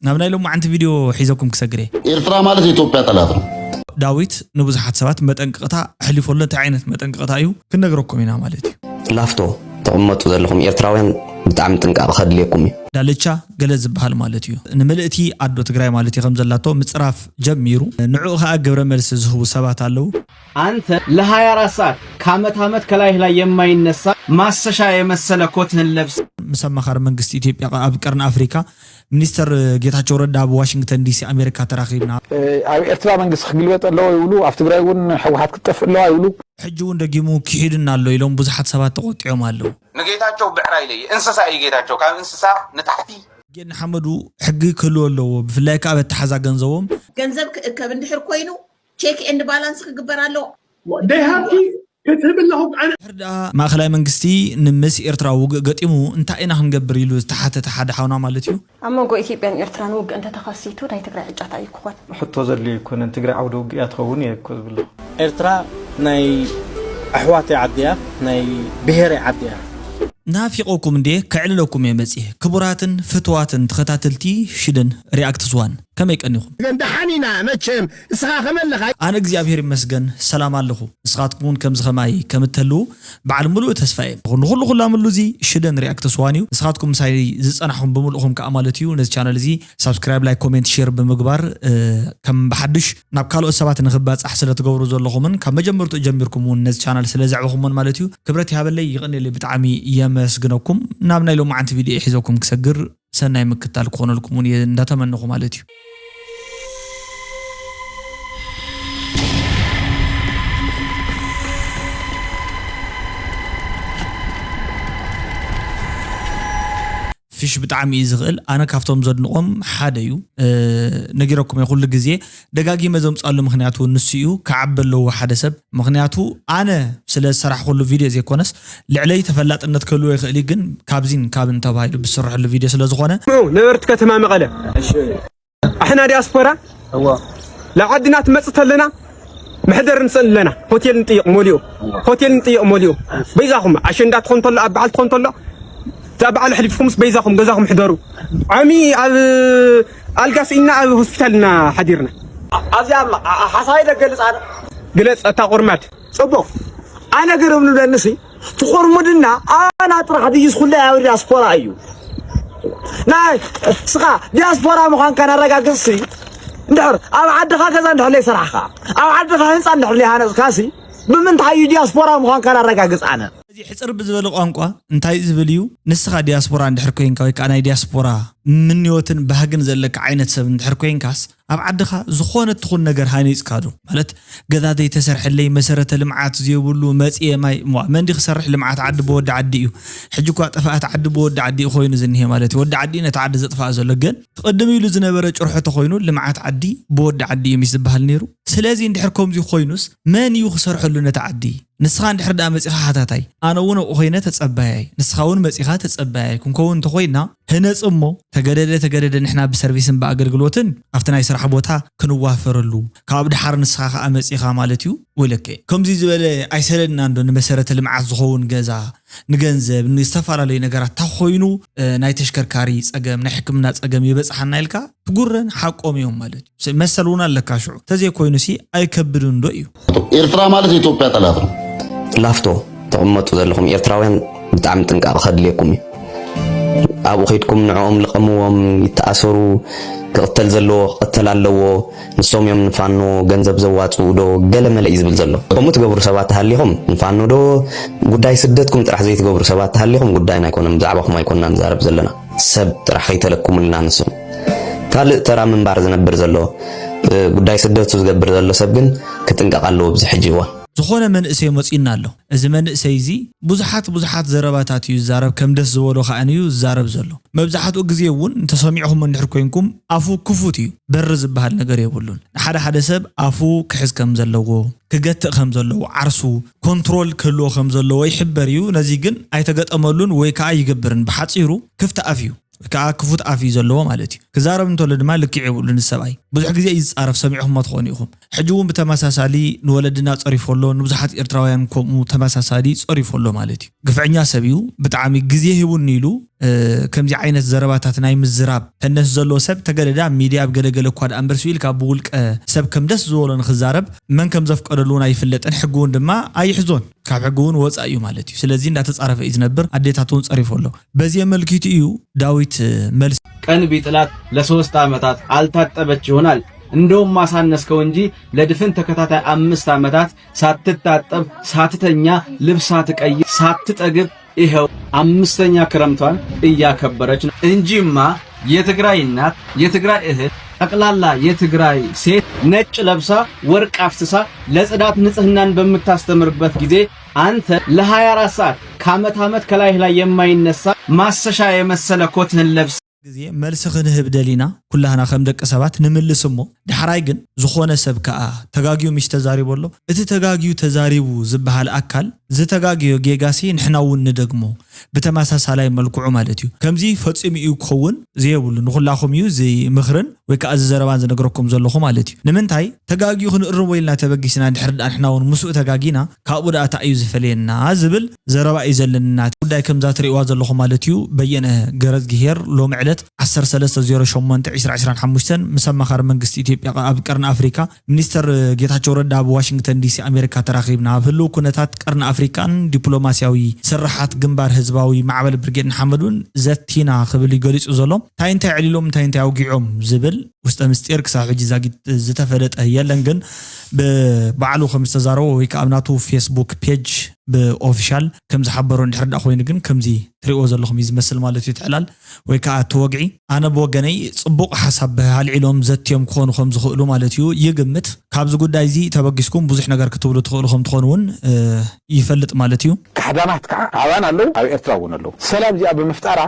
ናብ ናይ ሎማዓንቲ ቪድዮ ሒዘኩም ክሰግር እየ። ኤርትራ ማለት የኢትዮጵያ ጠላት ነው። ዳዊት ንብዙሓት ሰባት መጠንቀቕታ ኣሕሊፎሎ። እንታይ ዓይነት መጠንቀቕታ እዩ ክንነግረኩም ኢና ማለት እዩ። ላፍቶ ትቕመጡ ዘለኹም ኤርትራውያን ብጣዕሚ ጥንቃቐ ከድልየኩም እዩ። ዳልቻ ገለ ዝበሃል ማለት እዩ። ንምልእቲ ኣዶ ትግራይ ማለት እዩ ከም ዘላቶ ምፅራፍ ጀሚሩ። ንዕኡ ከዓ ግብረ መልሲ ዝህቡ ሰባት ኣለዉ። አንተ ለሃያ አራት ሰዓት ከዓመት ዓመት ከላይህ ላይ የማይነሳ ማሰሻ የመሰለ ኮትህን ለብስ ምስ ኣማኻሪ መንግስቲ ኢትዮጵያ ኣብ ቀርኒ ኣፍሪካ ሚኒስተር ጌታቸው ረዳ ኣብ ዋሽንግተን ዲሲ ኣሜሪካ ተራኺብና። ኣብ ኤርትራ መንግስቲ ክግልበጥ ኣለዎ ይብሉ፣ ኣብ ትግራይ እውን ህወሓት ክትጠፍእ ኣለዋ ይብሉ። ሕጂ እውን ደጊሙ ክሒዱና ኣሎ ኢሎም ብዙሓት ሰባት ተቆጢዖም ኣለዉ። ንጌታቸው ብዕራይ ለየ እንስሳ እዩ። ጌታቸው ካብ እንስሳ ንታሕቲ ጌን ንሓመዱ ሕጊ ክህልዎ ኣለዎ፣ ብፍላይ ከዓ በተሓዛ ገንዘቦም። ገንዘብ ክእከብ እንድሕር ኮይኑ ቼክ ኤንድ ባላንስ ክግበር ኣለዎ። ደይ ሃብቲ ክትህብ ኣለኹ ኣነ ድሕር ደኣ ማእኸላይ መንግስቲ ንምስ ኤርትራ ውግእ ገጢሙ እንታይ ኢና ክንገብር ኢሉ ዝተሓተተ ሓደ ሓውና ማለት እዩ። ኣብ መንጎ ኢትዮጵያን ኤርትራን ውግእ እንተተኸሲቱ ናይ ትግራይ ዕጫታ እዩ ክኾን። ሕቶ ዘድልዮ ኣይኮነን። ትግራይ ዓውደ ውግእ እያ ትኸውን እየ እኮ ዝብል ኣለኹ። ኤርትራ ናይ ኣሕዋተይ ዓዲ እያ፣ ናይ ብሄረይ ዓዲ እያ። ናፊቆኩም እንዴ? ከዕልለኩም እየ መጽየ። ክቡራትን ፍትዋትን ተኸታተልቲ ሽደን ሪኣክትስ ዋን ከመይ ቀኒኹም? ግን ደሓን ኢና መቸም። እስኻ ከመለኻ? ኣነ እግዚኣብሔር ይመስገን ሰላም ኣለኹ። ንስኻትኩም እውን ከምዚ ኸማይ ከም እትህልዉ በዓል ምሉእ ተስፋ እየ። ንኹሉ ኩላምሉ እዚ ሽደን ሪኣክትስ ዋን እዩ። ንስኻትኩም ምሳይ ዝጸናሕኹም ብምልእኹም ከኣ ማለት እዩ ነዚ ቻነል እዚ ሳብስክራይብ፣ ላይክ፣ ኮሜንት፣ ሼር ብምግባር ከም ብሓድሽ ናብ ካልኦት ሰባት ንኽባጻሕ ስለ ትገብሩ ዘለኹምን ካብ መጀመርትኡ ጀሚርኩም እውን ነዚ ቻናል ስለ ዘዕበኹሞን ማለት እዩ ክብረት ይሃበለይ፣ ይቐንየለይ፣ ብጣዕሚ የመስግነኩም። ናብ ናይ ሎማዓንቲ ቪድዮ ሒዘኩም ክሰግር ሰናይ ምክታል ክኾነልኩም እውን እየ እንዳተመነኹ ማለት እዩ። ፊሽ ብጣዕሚ እዩ ዝኽእል። ኣነ ካብቶም ዘድንቖም ሓደ እዩ። ነጊረኩም እየ ኩሉ ግዜ ደጋጊመ ዘምፅኣሉ ምኽንያት እውን ንሱ እዩ። ክዓቢ ኣለዎ ሓደ ሰብ። ምኽንያቱ ኣነ ስለ ዝሰራሕኩሉ ቪድዮ ዘይኮነስ ልዕለይ ተፈላጥነት ክህልዎ ይኽእል እዩ፣ ግን ካብዚን ካብን ተባሂሉ ብዝስርሐሉ ቪድዮ ስለ ዝኾነ። ነበርቲ ከተማ መቐለ ኣሕና ዲያስፖራ ላብ ዓድና ትመጽእ ተለና መሕደር ንስእል ኣለና። ሆቴል ንጥይቕ መሊኡ ሆቴል ንጥይቕ መሊኡ በይዛኹም ኣሸንዳ ትኾን ተሎ ኣብ በዓል ትኾን ተሎ እዛ በዓል ኣሕሊፍኩምስ በይዛኹም ገዛኹም ሕደሩ። ዓሚ ኣብ ኣልጋ ስኢና ኣብ ሆስፒታል ኢና ሓዲርና። ኣብዚኣ ሓሳይ ደገልጽ ኣነ ግለጽ እታ ቁርማድ ጽቡቕ ኣነ ግርም ንብለንሲ ትኾርሙድና ኣና ጥራሕ ድዩስ ኩለ ኣብ ዲያስፖራ እዩ። ናይ ስኻ ዲያስፖራ ምዃንካ ነረጋግጽሲ እንድሕር ኣብ ዓድኻ ገዛ እንድሕር ለይሰራሕኻ ኣብ ዓድኻ ህንፃ እንድሕር ለይሃነፅካሲ ብምንታይ እዩ ዲያስፖራ ምዃንካ ነረጋግጽ ኣነ? እዚ ሕፅር ብዝበለ ቋንቋ እንታይ ዝብል እዩ? ንስኻ ዲያስፖራ እንድሕር ኮይንካ ወይ ከዓ ናይ ዲያስፖራ ምንዮትን ባህግን ዘለካ ዓይነት ሰብ እንድሕር ኮይንካስ ኣብ ዓድኻ ዝኾነ ትኹን ነገር ሃኒፅካ ዶ? ማለት ገዛ ዘይተሰርሐለይ መሰረተ ልምዓት ዘይብሉ መፅየ ማይ እሞ መን ድዩ ክሰርሕ? ልምዓት ዓዲ ብወዲ ዓዲ እዩ። ሕጂ እኳ ጥፍኣት ዓዲ ብወዲ ዓዲ እዩ ኮይኑ ዝኒሀ ማለት እዩ። ወዲ ዓዲ እዩ ነቲ ዓዲ ዘጥፍኣ ዘሎ። ግን ትቕድም ኢሉ ዝነበረ ጭርሖ ተኾይኑ ልምዓት ዓዲ ብወዲ ዓዲ እዩ ምስ ዝበሃል ነይሩ። ስለዚ እንድሕር ከምዚ ኮይኑስ መን እዩ ክሰርሐሉ ነቲ ዓዲ? ንስኻ እንድሕር ደኣ መጺኻ ሓታታይ፣ ኣነ እውን ኣብኡ ኮይነ ተጸባያይ፣ ንስኻ እውን መጺኻ ተጸባያይ ክንከውን እንተኾይና፣ ህነጽ እሞ ተገደደ ተገደደ ንሕና ብሰርቪስን ብኣገልግሎትን ኣብቲ ናይ ስራሕ ቦታ ክንዋፈረሉ፣ ካብ ደሓር ንስኻ ከኣ መጺኻ ማለት እዩ። ወለከ ከምዚ ዝበለ ኣይሰለድናን ዶ ንመሰረተ ልምዓት ዝኸውን ገዛ፣ ንገንዘብ፣ ንዝተፈላለዩ ነገራት እንተኾይኑ ናይ ተሽከርካሪ ጸገም፣ ናይ ሕክምና ጸገም ይበጽሓና ኢልካ ትጉረን ሓቆም እዮም ማለት እዩ። መሰል እውን ኣለካ ሽዑ። ተዘይኮይኑሲ ኣይከብድን ዶ እዩ? ኤርትራ ማለት የኢትዮጵያ ጠላት ነው። ላፍቶ ትቕመጡ ዘለኹም ኤርትራውያን ብጣዕሚ ጥንቃቐ ከድልየኩም እዩ። ኣብኡ ከይድኩም ንዕኦም ልቐምዎም፣ ይተኣሰሩ፣ ክቕተል ዘለዎ ክቕተል ኣለዎ፣ ንሶም እዮም ንፋኖ ገንዘብ ዘዋፅኡ ዶ ገለ መለ እዩ ዝብል ዘሎ። ከምኡ ትገብሩ ሰባት ተሃሊኹም ንፋኖ ዶ ጉዳይ ስደትኩም ጥራሕ ዘይትገብሩ ሰባት ተሃሊኹም ጉዳይና ኣይኮነን፣ ብዛዕባኹም ኣይኮንና ንዛረብ ዘለና። ሰብ ጥራሕ ከይተለኩምልና ንሶም ካልእ ተራ ምንባር ዝነብር ዘሎ ጉዳይ ስደቱ ዝገብር ዘሎ ሰብ ግን ክጥንቀቕ ኣለዎ ኣብዚ ሕጂ እዋን። ዝኾነ መንእሰይ መጺኡና ኣሎ። እዚ መንእሰይ እዚ ብዙሓት ብዙሓት ዘረባታት እዩ ዝዛረብ፣ ከም ደስ ዝበሎ ከኣ እዩ ዝዛረብ ዘሎ። መብዛሕትኡ ግዜ እውን እንተሰሚዕኹሞ እንድሕር ኮይንኩም ኣፉ ክፉት እዩ፣ በሪ ዝበሃል ነገር የብሉን። ንሓደ ሓደ ሰብ ኣፉ ክሕዝ ከም ዘለዎ፣ ክገትእ ከም ዘለዎ፣ ዓርሱ ኮንትሮል ክህልዎ ከም ዘለዎ ይሕበር እዩ። ነዚ ግን ኣይተገጠመሉን ወይ ከኣ ይገብርን። ብሓጺሩ ክፍቲ ኣፍ እዩ። ከዓ ክፉት ኣፍ እዩ ዘለዎ ማለት እዩ። ክዛረብ እንተሎ ድማ ልክዕ የብሉን ሰብኣይ። ብዙሕ ግዜ እዩ ዝፃረፍ፣ ሰሚዕኹሞ ትኾኑ ኢኹም። ሕጂ እውን ብተመሳሳሊ ንወለድና ፀሪፎ ኣሎ፣ ንብዙሓት ኤርትራውያን ከምኡ ተመሳሳሊ ፀሪፎ ኣሎ ማለት እዩ። ግፍዐኛ ሰብ እዩ፣ ብጣዕሚ ግዜ ሂቡኒ ኢሉ ከምዚ ዓይነት ዘረባታት ናይ ምዝራብ ተንደንሲ ዘለዎ ሰብ ተገደደ ኣብ ሚድያ ኣብ ገለገለ እኳ ደኣ እምበር ስኢልካ ብውልቀ ሰብ ከም ደስ ዝበሎ ንክዛረብ መን ከም ዘፍቀደሉ እውን ኣይፍለጥን። ሕጊ እውን ድማ ኣይሕዞን፣ ካብ ሕጊ እውን ወፃእ እዩ ማለት እዩ። ስለዚ እንዳተፃረፈ እዩ ዝነብር። ኣዴታት እውን ፀሪፎ ኣሎ። በዚ ኣመልኪቱ እዩ ዳዊት መልሲ ቀን ቢጥላት ለሶስት ዓመታት አልታጠበች ይሆናል። እንደውም ማሳነስከው እንጂ ለድፍን ተከታታይ አምስት ዓመታት ሳትታጠብ፣ ሳትተኛ፣ ልብስ ሳትቀይር፣ ሳትጠግብ ይኸው አምስተኛ ክረምቷን እያከበረች ነው እንጂማ የትግራይ እናት፣ የትግራይ እህት፣ ጠቅላላ የትግራይ ሴት ነጭ ለብሳ ወርቅ አፍስሳ ለጽዳት ንጽህናን በምታስተምርበት ጊዜ አንተ ለ24 ሰዓት ከዓመት ዓመት ከላይህ ላይ የማይነሳ ማሰሻ የመሰለ ኮትህን ለብሰ ግዜ መልሲ ክንህብ ደሊና ኩላህና ከም ደቂ ሰባት ንምልስ እሞ ዳሕራይ ግን ዝኾነ ሰብ ከኣ ተጋግዩ ምሽ ተዛሪቡ ኣሎ። እቲ ተጋግዩ ተዛሪቡ ዝበሃል ኣካል ዝተጋግዮ ጌጋሲ ንሕና እውን ንደግሞ ብተመሳሳላይ መልክዑ ማለት እዩ። ከምዚ ፈጺሙ እዩ ክኸውን ዘየብሉ ንኹላኹም እዩ እዚ ምኽርን ወይ ከኣ እዚ ዘረባን ዝነግረኩም ዘለኹ ማለት እዩ። ንምንታይ ተጋግዩ ክንእርሞ ኢልና ተበጊስና ድሕሪ ደኣ ንሕና እውን ምስኡ ተጋጊና ካብኡ ደኣ እንታይ እዩ ዝፈልየና ዝብል ዘረባ እዩ ዘለኒ ናተይ ጉዳይ ከምዛ ትርእይዋ ዘለኹም ማለት እዩ። በየነ ገረዝግሄር ሎሚ ዕለት ዓሰርተ ሰለስተ ዜሮ ሸሞንተ ዕስራ ዕስራን ሓሙሽተን ምስ ኣማኻሪ መንግስቲ ኢትዮጵያ ኣብ ቀርኒ ኣፍሪካ ሚኒስተር ጌታቸው ረዳ ኣብ ዋሽንግተን ዲሲ ኣሜሪካ ተራኺብና ኣብ ህልው ኩነታት ቀርኒ ኣፍሪካን ዲፕሎማሲያዊ ስርሓት ግንባር ህዝባዊ ማዕበል ብርጌድ ንሓመዱን ዘቲና ክብል እዩ ገሊፁ ዘሎ። እንታይ እንታይ ዕሊሎም እንታይ እንታይ ኣውጊዖም ዝብል ውስጠ ምስጢር ክሳብ ሕጂ ዛጊት ዝተፈለጠ የለን። ግን ብባዕሉ ከም ዝተዛረቦ ወይ ከዓ ኣብ ናቱ ፌስቡክ ፔጅ ብኦፊሻል ከም ዝሓበሮ እንድሕር ዳ ኮይኑ ግን ከምዚ ትሪእዎ ዘለኹም እዩ ዝመስል ማለት እዩ። ትዕላል ወይ ከዓ እቲ ወግዒ ኣነ ብወገነይ ፅቡቕ ሓሳብ ኣልዒሎም ዘትዮም ክኾኑ ከም ዝኽእሉ ማለት እዩ ይግምት። ካብዚ ጉዳይ እዚ ተበጊስኩም ብዙሕ ነገር ክትብሉ ትኽእሉ ከም ትኾኑ እውን ይፈልጥ ማለት እዩ። ካሕዳማት ከዓ ኣባን ኣለዉ ኣብ ኤርትራ እውን ኣለዉ። ሰላም እዚኣ ብምፍጣራ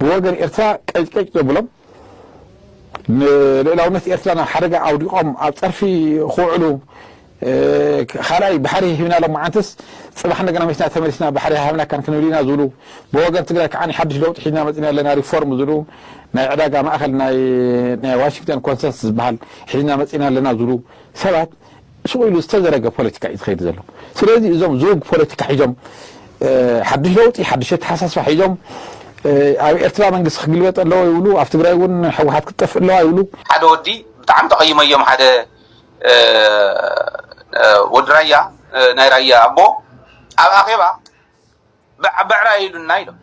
ብወገን ኤርትራ ቀጭቀጭ ዘብሎም ንልእላውነት ኤርትራ ናብ ሓደጋ ኣውዲቖም ኣብ ጸርፊ ክውዕሉ ካልኣይ ባሕሪ ሂብናሎም መዓንትስ ጽባሕ እንደገና መሲና ተመሊስና ባሕሪ ሃብናካን ክንብል ኢና ዝብሉ ብወገን ትግራይ ከዓ ሓድሽ ለውጢ ሒዝና መፂና ኣለና ሪፎርም ዝብሉ ናይ ዕዳጋ ማእኸል ናይ ዋሽንግተን ኮንሰንስ ዝበሃል ሒዝና መፂና ኣለና ዝብሉ ሰባት ስቕ ኢሉ ዝተዘረገ ፖለቲካ እዩ ዝኸይድ ዘሎ። ስለዚ እዞም ዝውግ ፖለቲካ ሒዞም ሓድሽ ለውጢ ሓድሽ ኣተሓሳስባ ሒዞም ኣብ ኤርትራ መንግስቲ ክግልበጥ ኣለዎ ይብሉ፣ ኣብ ትግራይ እውን ህወሓት ክትጠፍእ ኣለዋ ይብሉ። ሓደ ወዲ ብጣዕሚ ተቐይመዮም ሓደ ወዲ ራያ ናይ ራያ ኣቦ ኣብ ኣኼባ ብዕራይ ኢሉና ኢሎም።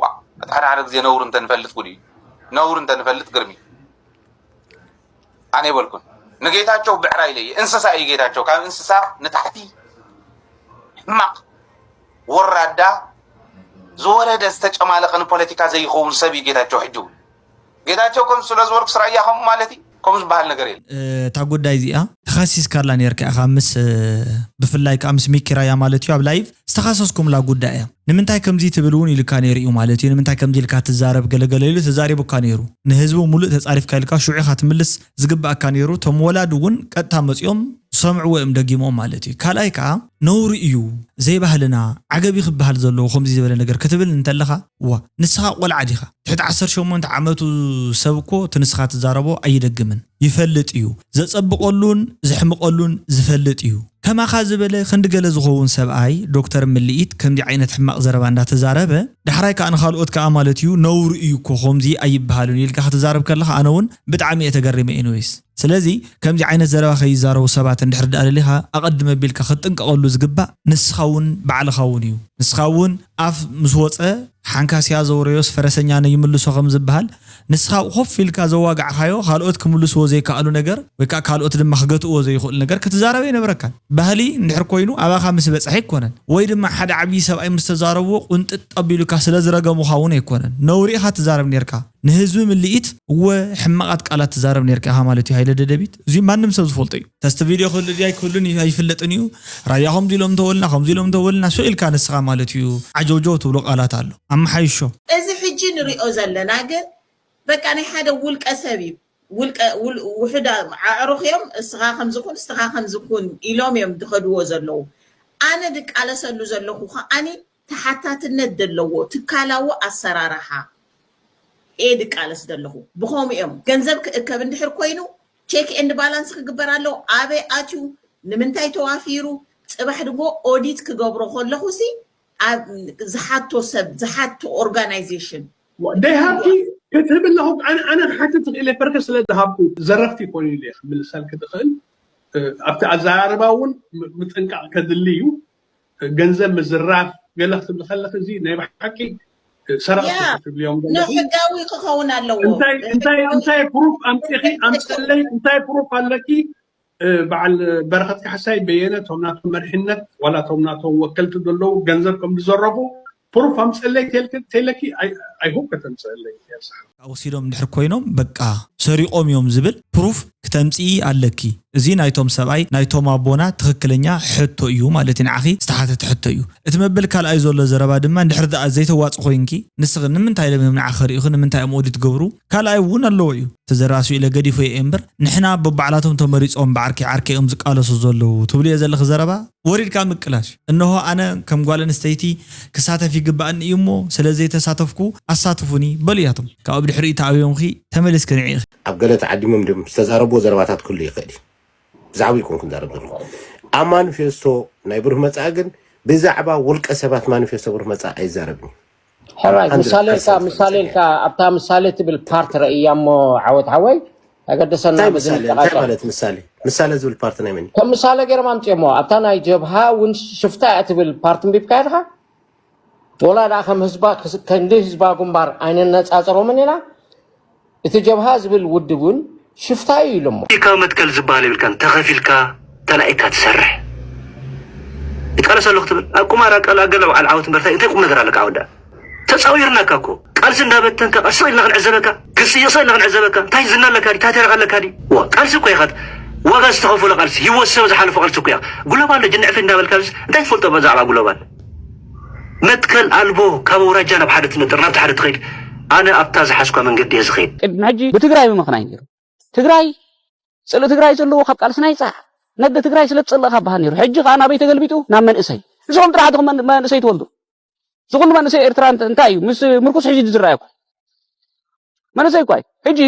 ዋ እቲ ሓደ ሓደ ግዜ ነውሪ እንተንፈልጥ ጉድ እዩ። ነውሪ እንተንፈልጥ ግርም እዩ። ኣነ ይበልኩን ንጌታቸው ብዕራይ ኢለየ እንስሳ እዩ ጌታቸው ካብ እንስሳ ንታሕቲ ሕማቕ ወራዳ ዝወረደ ዝተጨማለቐ ንፖለቲካ ዘይኸውን ሰብ እዩ ጌታቸው ሕጂ እውን ጌታቸው ከም ስለ ዝበልኩ ስራያ ከምኡ ማለት እዩ ከምኡ ዝበሃል ነገር የለ እታ ጉዳይ እዚኣ ተኻሲስካላ ነርካ ኢኻ ምስ ብፍላይ ከዓ ምስ ሚኪራያ ማለት እዩ ኣብ ላይቭ ዝተኻሰስኩምላ ጉዳይ እያ ንምንታይ ከምዚ ትብል እውን ኢልካ ነይሩ እዩ ማለት እዩ ንምንታይ ከምዚ ኢልካ ትዛረብ ገለገለ ኢሉ ተዛሪቡካ ነይሩ ንህዝቡ ሙሉእ ተፃሪፍካ ኢልካ ሽዑ ኢኻ ትምልስ ዝግባኣካ ነይሩ እቶም ወላዲ እውን ቀጥታ መፂኦም ዝሰምዕዎ እዮም ደጊሞም ማለት እዩ ካልኣይ ከዓ ነውሪ እዩ ዘይባህልና ዓገቢ ክበሃል ዘለዎ ከምዚ ዝበለ ነገር ክትብል እንተለኻ ዋ ንስኻ ቆልዓ ዲኻ ትሕቲ ዓሰርተ ሸሞንተ ዓመቱ ሰብ እኮ እቲ ንስኻ ትዛረቦ ኣይደግምን ይፈልጥ እዩ ዘፀብቐሉን ዘሕምቐሉን ዝፈልጥ እዩ ከማኻ ዝበለ ክንዲ ገለ ዝኸውን ሰብኣይ ዶክተር ምልኢት ከምዚ ዓይነት ሕማቕ ዘረባ እንዳተዛረበ ዳሕራይ ከዓ ንኻልኦት ከዓ ማለት እዩ ነውሪ እዩ እኮ ከምዚ ኣይበሃልን ኢልካ ክትዛረብ ከለኻ ኣነ እውን ብጣዕሚ እየ ተገሪመ anyways ስለዚ ከምዚ ዓይነት ዘረባ ከይዛረቡ ሰባት እንድሕር ደኣ ደሊኻ ኣቐድም ኣቢልካ ክትጥንቀቐሉ ዝግባእ ንስኻ እውን ባዕልኻ እውን እዩ ንስኻ እውን ኣፍ ምስ ወፀ ሓንካስያ ዘውረዮስ ፈረሰኛ ነይምልሶ ከም ዝበሃል ንስኻ ኮፍ ኢልካ ዘዋጋዕኻዮ ካልኦት ክምልስዎ ዘይከኣሉ ነገር ወይ ከዓ ካልኦት ድማ ክገትእዎ ዘይኽእሉ ነገር ክትዛረብ ኣይነበረካን ባህሊ እንድሕር ኮይኑ ኣባኻ ምስ በፅሐ ኣይኮነን ወይ ድማ ሓደ ዓብዪ ሰብኣይ ምስ ተዛረብዎ ቁንጥጥ ኣቢሉካ ስለ ዝረገሙኻ እውን ኣይኮነን ነውሪ ኢኻ ትዛረብ ነርካ ንህዝቢ ምልኢት እወ ሕማቓት ቃላት ትዛረብ ነርካ ኢኻ ማለት እዩ ሃይለ ደደቢት እዚ ማንም ሰብ ዝፈልጦ እዩ ተስቲ ቪድዮ ክህሉ ድዩ ኣይክህሉን እዩ ኣይፍለጥን እዩ ራያ ከምዚ ኢሎም ተወልና ከምዚ ኢሎም ተወልና ሱቕ ኢልካ ንስኻ ማለት እዩ ዓጀውጀው ትብሎ ቃላት ኣሎ ኣመሓይሾ እዚ ሕጂ ንሪኦ ዘለና ግን በቃ ናይ ሓደ ውልቀ ሰብ እዩ ውልቀ ውል- ውሑዳ ኣዕሩኽ እዮም እስኻ ከምዚ ኩን እስኻ ከምዚ ኩን ኢሎም እዮም ዝኸድዎ ዘለዉ ኣነ ድቃለሰሉ ዘለኹ ከዓኒ ተሓታትነት ዘለዎ ትካላዊ ኣሰራርሓ እየ ድቃለስ ዘለኹ። ብኸምኡ እዮም ገንዘብ ክእከብ እንድሕር ኮይኑ ቼክ ኤንድ ባላንስ ክግበር ኣለዎ። ኣበይ ኣትዩ፣ ንምንታይ ተዋፊሩ፣ ፅባሕ ድጎ ኦዲት ክገብሮ ከለኹ ሲ ዝሓቶ ሰብ ዝሓቶ organization ደይሃብኪ ክትህብ ኣለኹ ኣነ ክሓትት ክእል ፐርከ ስለ ዝሃብኩ ዘረፍቲ ይኮኑ ኢለ ክምልሰልክ ትኽእል። ኣብቲ ኣዘራርባ እውን ምጥንቃቕ ከድሊ እዩ። ገንዘብ ምዝራፍ ገለ ክትብል ከለክ እዚ ናይ ብሓቂ ሰራቂ ትብልዮም ሕጋዊ ክኸውን ኣለዎ። እንታይ ፕሩፍ ኣምፅኺ ኣምፀለይ እንታይ ፕሩፍ ኣለኪ? በዓል በረኸት ካሕሳይ በየነ ቶም ናቶም መርሕነት ዋላ ቶም ናቶም ወከልቲ ዘለዉ ገንዘብ ከም ዝዘረፉ ፕሩፍ ኣምፀለይ ተይለኪ ኣይሆፕ ከተምፀለይ። ወሲዶም እንድሕር ኮይኖም በቃ ሰሪቆም እዮም ዝብል ፕሩፍ ክተምፅኢ ኣለኪ። እዚ ናይቶም ሰብኣይ ናይቶም ኣቦና ትኽክለኛ ሕቶ እዩ ማለት እዩ። ንዓኺ ዝተሓተተ ሕቶ እዩ። እቲ መበል ካልኣይ ዘሎ ዘረባ ድማ እንድሕር ደኣ ዘይተዋፅ ኮይንኪ ንስኺ ንምንታይ ኢሎም እዮም ንዓኺ ሪኢኹ ንምንታይ እዮም ኦዲት ገብሩ? ካልኣይ እውን ኣለዎ እዩ። ተዘራሱ ኢለ ገዲፎ እየ እምበር ንሕና በባዕላቶም ተመሪፆም ብዓርኪ ዓርኪ እዮም ዝቃለሱ ዘለዉ ትብልዮ ዘለኺ ዘረባ ወሪድካ ምቅላሽ። እነሆ ኣነ ከም ጓል ኣንስተይቲ ክሳተፍ ይግባኣኒ እዩ እሞ ስለ ዘይተሳተፍኩ ኣሳትፉኒ በሉ እያቶም። ካብኡ ብድሕሪኡ ተኣብዮምኺ ተመሊስኪ ንዒኺ። ኣብ ገለ ተዓዲሞም ድም ዝተዛረብዎ ዘረባታት ክህሉ ይኽእል እዩ። ብዛዕባ ይኮንኩ ንዛረብ ዘለኹ ኣብ ማኒፌስቶ ናይ ብሩህ መጻኢ ግን ብዛዕባ ውልቀ ሰባት ማኒፌስቶ ብሩህ መጻኢ ኣይዛረብን እዩ። ሕራይ ምሳሌ ኢልካ ምሳሌ ኢልካ ኣብታ ምሳሌ ትብል ፓርት ረእያ እሞ ዓወት ሓወይ ኣገደሰና እንታይ ምሳሌ እንታይ ማለት ምሳሌ ምሳሌ ዝብል ፓርት ናይ መን እዩ? ከም ምሳሌ ገይሮም ኣምፅኦሞ ኣብታ ናይ ጀብሃ እውን ሽፍታ እያ ትብል ፓርት እንቢብካ ኢኻ ወላ ደኣ ከም ህዝባ ክንዲ ህዝባ ግንባር ኣይነነፃፀሮምን ኢና እቲ ጀብሃ ዝብል ውድብ እውን ሽፍታ እዩ ኢሎሞ። ፖለቲካዊ መትከል ዝበሃል የብልካን፣ ተኸፊልካ ተላኢካ ትሰርሕ። ይቃለስ ኣለኹ ትብል ኣብ ቁማር ኣቃል ኣገለ በዓል ዓወት እምበር እንታይ ቁም ነገር ኣለካ ዓወዳ? ተፃዊርናካ እኮ ቃልሲ እንዳበተንካ ቃል ስቕ ኢልና ክንዕዘበካ ክስይቕ ስቕ ኢልና ክንዕዘበካ እንታይ ዝና ኣለካ ዲ እንታይ ተረኻ ኣለካ ዲ ዋ ቃልሲ እኮ ኢኻ ዋጋ ዝተኸፈሎ ቃልሲ ህይወት ሰብ ዝሓለፎ ቃልሲ እኮ ኢኻ ግሎባል ዶ ጅንዕፊ እንዳበልካ እንታይ ትፈልጦ ብዛዕባ ግሎባል መትከል ኣልቦ ካብ ኣውራጃ ናብ ሓደ ትነጥር ናብቲ ሓደ ትኸይድ ኣነ ኣብታ ዝሓዝኳ መንገዲ እየ ዝኸይድ። ቅድሚ ሕጂ ብትግራይ ምምኽናይ ነይሩ። ትግራይ ፅልኢ ትግራይ ዘለዎ ካብ ቃልስና ይፃዕ። ነደ ትግራይ ስለ ትፅልእ ካብ በሃል ነይሩ። ሕጂ ከዓ ናበይ ተገልቢጡ ናብ መንእሰይ። ንስኹም ጥራሕ ዲኹም መንእሰይ ትወልዱ። እዚ ኩሉ መንእሰይ ኤርትራ እንታይ እዩ ምስ ምርኩስ ሕጂ ዝረኣየኩም? መንእሰይ እኳ እዩ። ሕጂ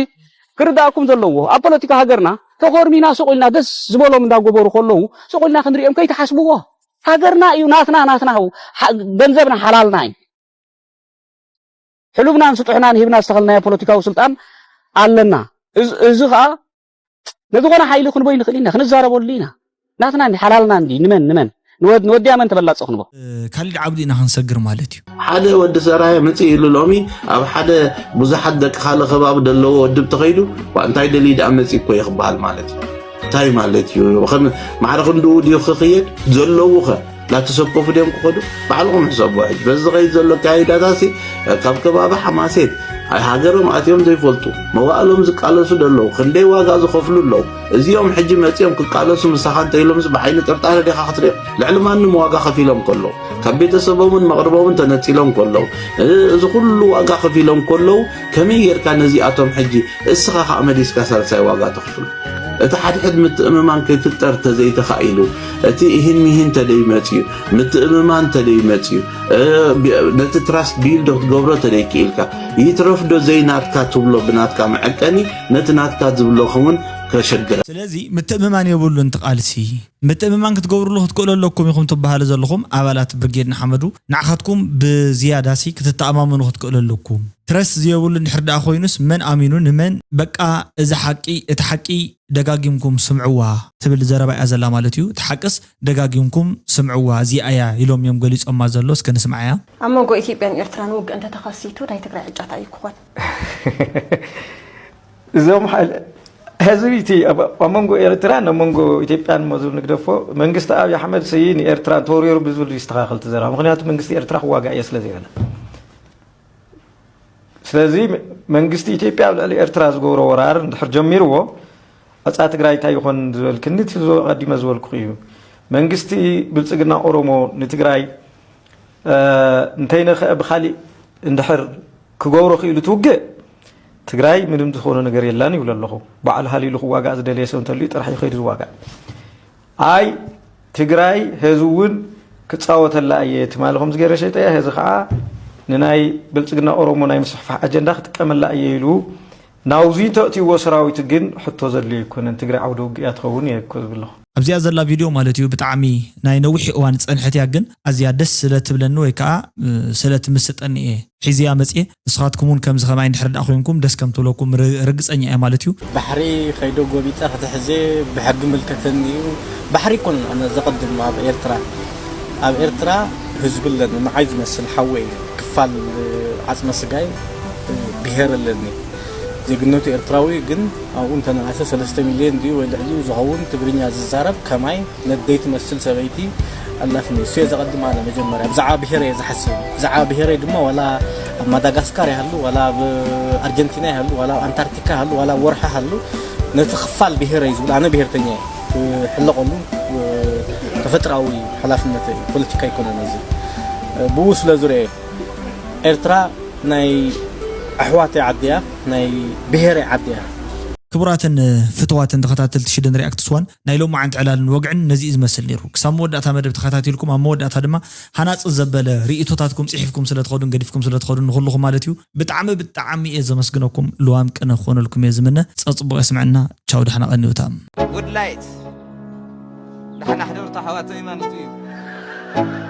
ክርዳእኩም ዘለዎ ኣብ ፖለቲካ ሃገርና ተኾርሚና ስቕ ኢልና ደስ ዝበሎም እንዳገበሩ ከለዉ ስቕ ኢልና ክንሪኦም ከይትሓስብዎ። ሃገርና እዩ ናትና ናትና ገንዘብና ሓላልና እዩ። ሕሉፍናን ስጡሕናን ሂብና ዝተኸልናዮ ፖለቲካዊ ስልጣን ኣለና። እዚ ከዓ ንዝኾነ ሓይሊ ክንቦ ይንኽእል ኢና፣ ክንዛረበሉ ኢና። ናትና እንዲ ሓላልና እንዲ ንመን ንመን ንወድያ መን ተበላፂ ክንቦ። ካሊድ ዓብዱ ኢና ክንሰግር ማለት እዩ። ሓደ ወዲ ሰራየ ምፅእ ኢሉ ሎሚ ኣብ ሓደ ብዙሓት ደቂ ካልእ ከባቢ ዘለዎ ወድብ ተኸይዱ ዋ እንታይ ደልዩ ደኣ መፂእ እኮ እዩ ክበሃል ማለት እዩ። እንታይ ማለት እዩ? ከም ማዕረ ክንድኡ ድዩ ክኽየድ ዘለዉ ኸ ላተሰከፉ ድዮም ክኸዱ? ባዕልኹም ሕሰብዎ ሕጂ። በዚ ዝኸይድ ዘሎ ኣካይዳታሲ ካብ ከባቢ ሓማሴን ሃገሮም ኣትዮም ዘይፈልጡ መዋእሎም ዝቃለሱ ደለዉ ክንደይ ዋጋ ዝኸፍሉ ኣለዉ። እዚኦም ሕጂ መፂኦም ክቃለሱ ምሳኻ እንተኢሎምስ ብዓይኒ ጥርጣረ ዲኻ ክትሪኦም? ልዕሊ ማንም ዋጋ ከፊሎም ከለዉ ካብ ቤተሰቦምን መቕርቦምን ተነፂሎም ከለዉ እዚ ኩሉ ዋጋ ከፊሎም ከለዉ ከመይ ጌርካ ነዚኣቶም ሕጂ እስኻ ከዓ መሊስካ ሳልሳይ ዋጋ ተኽፍሉ? እቲ ሓድሕድ ምትእምማን ከይፍጠር ተዘይተኻኢሉ፣ እቲ ኢሂን ሚሂን ተደይመጽዩ፣ ምትእምማን ተደይመጽዩ፣ ነቲ ትራስት ቢልድ ክትገብሮ ተደይክኢልካ፣ ይትረፍዶ ዘይናትካ ትብሎ ብናትካ መዐቀኒ ነቲ ናትካ ዝብሎ ክውን ከሸግረ። ስለዚ ምትእምማን የብሉን እቲ ቃልሲ። ምትእምማን ክትገብርሉ ክትክእሉ ኣለኩም ኢኹም ትበሃሉ ዘለኹም ኣባላት ብርጌድ ንሓመዱ ንዓኻትኩም ብዝያዳሲ ክትተኣማመኑ ክትክእሉ ኣለኩም። ትረስት ዝየብሉ እንድሕር ደኣ ኮይኑስ መን ኣሚኑ ንመን በቃ እዚ ሓቂ እቲ ሓቂ ደጋጊምኩም ስምዕዋ ትብል ዘረባ እያ ዘላ ማለት እዩ። እቲ ሓቅስ ደጋጊምኩም ስምዕዋ እዚኣ እያ ኢሎም እዮም ገሊፆማ ዘሎ እስከ ንስምዓያ። ኣብ መንጎ ኢትዮጵያን ኤርትራን ውግእ እንተተኸሲቱ ናይ ትግራይ ዕጫ እንታይ እዩ ክኾን? እዞም ሕዚ እቲ ኣብ መንጎ ኤርትራን ኣብ መንጎ ኢትዮጵያን እሞ ዝብል ንግደፎ መንግስቲ ኣብይ ኣሕመድ ስይ ንኤርትራ ተወሪሩ ብዝብል ይስተኻኸል ትዘራ ምክንያቱ መንግስቲ ኤርትራ ክዋጋእ እየ ስለ ዘይበለ ስለዚ መንግስቲ ኢትዮጵያ ኣብ ልዕሊ ኤርትራ ዝገብሮ ወራር እንድሕር ጀሚርዎ ኣፃ ትግራይ እንታይ ይኾን ዝበልክኒ እቲ ቀዲመ ዝበልኩ እዩ መንግስቲ ብልፅግና ኦሮሞ ንትግራይ እንተይነኽአ ብኻሊእ እንድሕር ክገብሮ ክኢሉ እቲ ውግእ ትግራይ ምንም ዝኾነ ነገር የላን ይብሉ ኣለኹ። ባዕሉ ሃሊሉ ክዋጋእ ዝደለየ ሰብ እንተልዩ ጥራሕ እዩ ከይዱ ዝዋጋእ። ኣይ ትግራይ ሀዚ እውን ክፃወተላ እየ ትማሊ ከምዚ ገይረ ሸይጠያ ሀዚ ከዓ ንናይ ብልፅግና ኦሮሞ ናይ ምስሕፋሕ ኣጀንዳ ክጥቀመላ እየ ኢሉ ናውዚ እንተእትይዎ ሰራዊቱ ግን ሕቶ ዘድልዮ ኣይኮነን ትግራይ ዓውደ ውግእ እያ ትኸውን እየ እኮ ዝብለኹ። ኣብዚኣ ዘላ ቪድዮ ማለት እዩ ብጣዕሚ ናይ ነዊሕ እዋን ዝፀንሐት እያ፣ ግን ኣዝያ ደስ ስለ ትብለኒ ወይ ከዓ ስለ ትምስጠኒ እየ ሒዝያ መፅየ። ንስኻትኩም እውን ከምዚ ከማይ እንድሕር ደኣ ኮይንኩም ደስ ከም ትብለኩም ር- ርግፀኛ እየ ማለት እዩ። ባሕሪ ከይዶ ጎቢጠ ክትሕዜ ብሕጊ ምልከተኒ እዩ። ባሕሪ ይኮን ኣነ ዘቐድም ኣብ ኤርትራ ኣብ ኤርትራ ህዝቢ ኣለኒ ንዓይ ዝመስል ሓወይ ክፋል ዓፅመ ስጋይ ብሄር ኣለኒ። ዜግነቱ ኤርትራዊ ግን ኣብኡ እንተነኣሰ ሰለስተ ሚልዮን ድዩ ወይ ልዕሊኡ ዝኸውን ትግርኛ ዝዛረብ ከማይ ነደይ ትመስል ሰበይቲ ኣላትኒ። እሱ እየ ዘቐድም ኣነ መጀመርያ ብዛዕባ ብሄር እየ ዝሓስብ። ብዛዕባ ብሄረይ ድማ ዋላ ኣብ ማዳጋስካር ይሃሉ ዋላ ኣብ ኣርጀንቲና ይሃሉ ዋላ ኣብ ኣንታርክቲካ ይሃሉ ዋላ ኣብ ወርሒ ሃሉ ነቲ ክፋል ብሄረይ ዝብል ኣነ ብሄርተኛ እየ ክሕለቐሉ ተፈጥራዊ ሓላፍነት እዩ። ፖለቲካ ኣይኮነን እዚ። ብኡ ስለ ዝርአ ኤርትራ ናይ ኣሕዋተይ ዓዲ እያ፣ ናይ ብሄረይ ዓዲ እያ። ክቡራትን ፍትዋትን ተኸታተልቲ ሽደን ሪኣክትስ ዋን ናይ ሎማዓንቲ ዕላልን ወግዕን ነዚ እዩ ዝመስል ነይሩ። ክሳብ መወዳእታ መደብ ተኸታቲልኩም ኣብ መወዳእታ ድማ ሃናፂ ዘበለ ርእቶታትኩም ፅሒፍኩም ስለ ትኸዱን ገዲፍኩም ስለ ትኸዱን ንኹልኹም ማለት እዩ ብጣዕሚ ብጣዕሚ እየ ዘመስግነኩም። ልዋም ቅነ ክኾነልኩም እየ ዝምነ። ፀፅቡቕ የስምዐና። ቻው፣ ደሕና ቀንዩታ። Good light. ደሕና ሕደሩ ኣሕዋተይ ማለት እዩ።